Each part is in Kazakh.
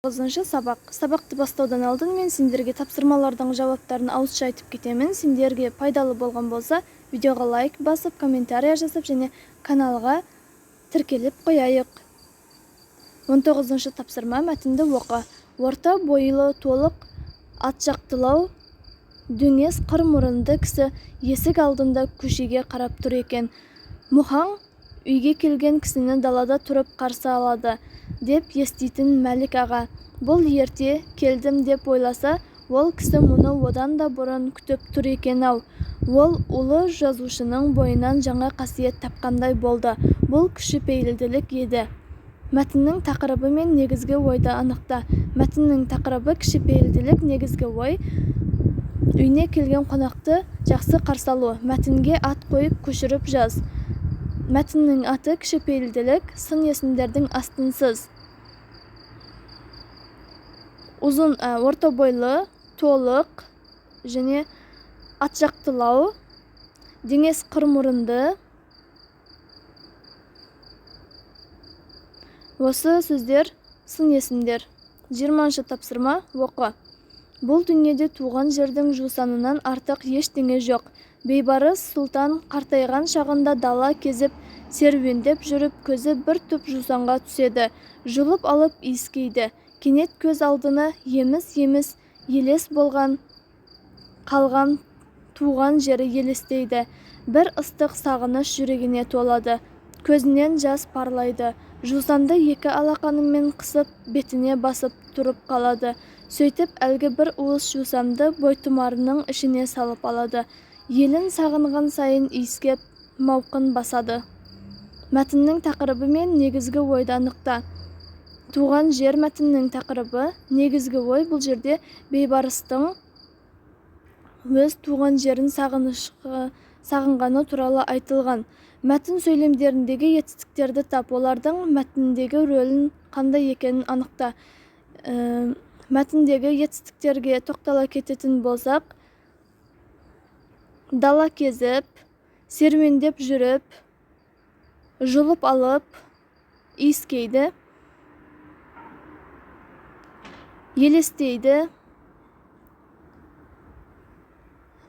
Тоғызыншы сабақ. Сабақты бастаудан алдын мен сендерге тапсырмалардың жауаптарын ауызша айтып кетемін. Сендерге пайдалы болған болса, видеоға лайк басып, комментария жасап және каналға тіркеліп қояйық. 19-шы тапсырма. Мәтінді оқы. Орта бойлы, толық, атжақтылау, дөңес қыр мұрынды кісі есік алдында көшеге қарап тұр екен. Мұхаң үйге келген кісіні далада тұрып қарсы алады деп еститін Мәлік аға. Бұл ерте келдім деп ойласа, ол кісі мұны одан да бұрын күтіп тұр екен-ау. Ол ұлы жазушының бойынан жаңа қасиет тапқандай болды. Бұл кішіпейілділік еді. Мәтіннің тақырыбы мен негізгі ойды анықта. Мәтіннің тақырыбы – кішіпейілділік, негізгі ой – үйіне келген қонақты жақсы қарсы алу. Мәтінге ат қойып, көшіріп жаз. Мәтіннің аты – «Кішіпейілділік». Сын есімдердің астын сыз. Ұзын, орта бойлы, толық және атжақтылау, дөңес қыр мұрынды. Осы сөздер – сын есімдер. 20-шы тапсырма. Оқы. Бұл дүниеде туған жердің жусанынан артық ештеңе жоқ. Бейбарыс сұлтан қартайған шағында дала кезіп, серуендеп жүріп, көзі бір түп жусанға түседі. Жұлып алып иіскейді. Кенет көз алдына еміс-еміс елес болған қалған туған жері елестейді. Бір ыстық сағыныш жүрегіне толады. Көзінен жас парлайды. Жусанды екі алақанымен қысып, бетіне басып тұрып қалады. Сөйтіп, әлгі бір уыс жусанды бойтұмарының ішіне салып алады. Елін сағынған сайын иіскеп, мауқын басады. Мәтіннің тақырыбы мен негізгі ойды анықта. Туған жер – мәтіннің тақырыбы. Негізгі ой – бұл жерде Бейбарыстың өз туған жерін сағынғаны туралы айтылған. Мәтін сөйлемдеріндегі етістіктерді тап, олардың мәтіндегі рөлін қандай екенін анықта. Мәтіндегі етістіктерге тоқтала кететін болсақ: дала кезіп, серуендеп жүріп, жұлып алып, иіскейді, елестейді,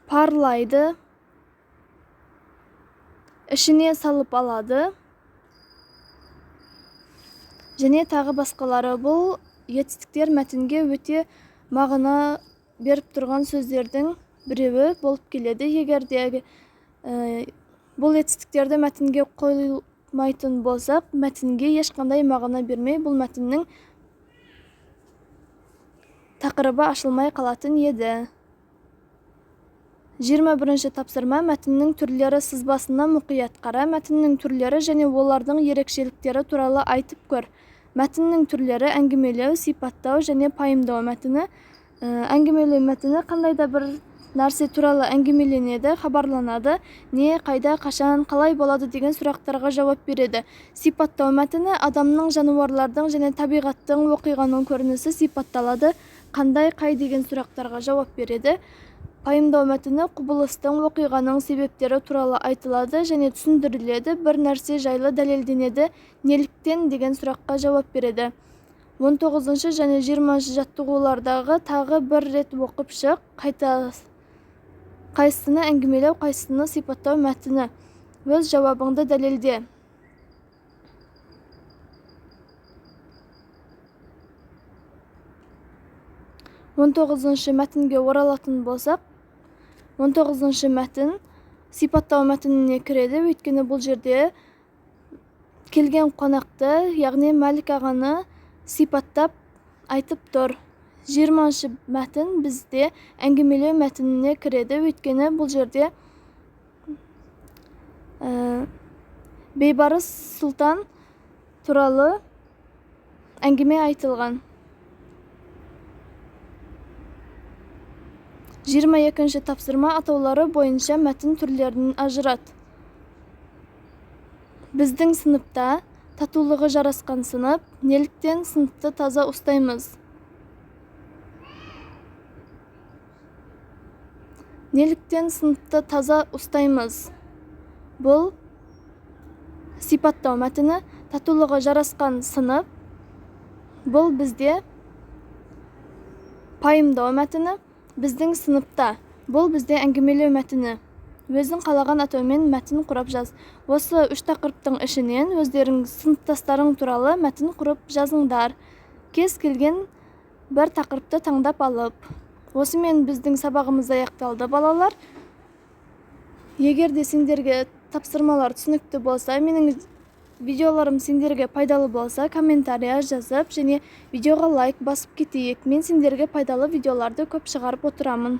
парлайды, ішіне салып алады және тағы басқалары. Бұл етістіктер мәтінге өте мағына беріп тұрған сөздердің біреуі болып келеді. Егер де бұл етістіктерді мәтінге қоймайтын болсақ, мәтінге ешқандай мағына бермей, бұл мәтіннің тақырыбы ашылмай қалатын еді. 21-ші тапсырма. Мәтіннің түрлері сызбасына мұқият қара. Мәтіннің түрлері және олардың ерекшеліктері туралы айтып көр. Мәтіннің түрлері: әңгімелеу, сипаттау және пайымдау мәтіні. Әңгімелеу мәтіні қандай да бір нәрсе туралы әңгімеленеді, хабарланады, не, қайда, қашан, қалай болады деген сұрақтарға жауап береді. Сипаттау мәтіні адамның, жануарлардың және табиғаттың, оқиғаның көрінісі сипатталады, қандай, қай деген сұрақтарға жауап береді. Пайымдау мәтіні құбылыстың, оқиғаның себептері туралы айтылады және түсіндіріледі, бір нәрсе жайлы дәлелденеді, неліктен деген сұраққа жауап береді. 19-шы және 20-шы жаттығулардағы тағы бір рет оқып шық. Қайта қайсысыны әңгімелеу, қайсысыны сипаттау мәтіні? Өз жауабыңды дәлелде. 19-шы мәтінге оралатын болсақ, 19-шы мәтін сипаттау мәтініне кіреді, өйткені бұл жерде келген қонақты, яғни Мәлік ағаны сипаттап айтып тұр. 20-шы мәтін бізде әңгімелеу мәтініне кіреді, өйткені бұл жерде Бейбарыс сұлтан туралы әңгіме айтылған. 22-ші тапсырма. Атаулары бойынша мәтін түрлерін ажырат. Біздің сыныпта татулығы жарасқан сынып. Неліктен сыныпты таза ұстаймыз? Неліктен сыныпты таза ұстаймыз? Бұл сипаттау мәтіні. Татулығы жарасқан сынып – бұл бізде Пайымдау мәтіні. Біздің сыныпта, бұл бізде әңгімелеу мәтіні. Өзің қалаған атаумен мәтін құрап жаз. Осы үш тақырыптың ішінен өздерің сыныптастарың туралы мәтін құрып жазыңдар, кез келген бір тақырыпты таңдап алып. Осымен біздің сабағымыз аяқталды, балалар. Егер де сендерге тапсырмалар түсінікті болса, менің видеоларым сендерге пайдалы болса, комментария жазып және видеоға лайк басып кетейік. Мен сендерге пайдалы видеоларды көп шығарып отырамын.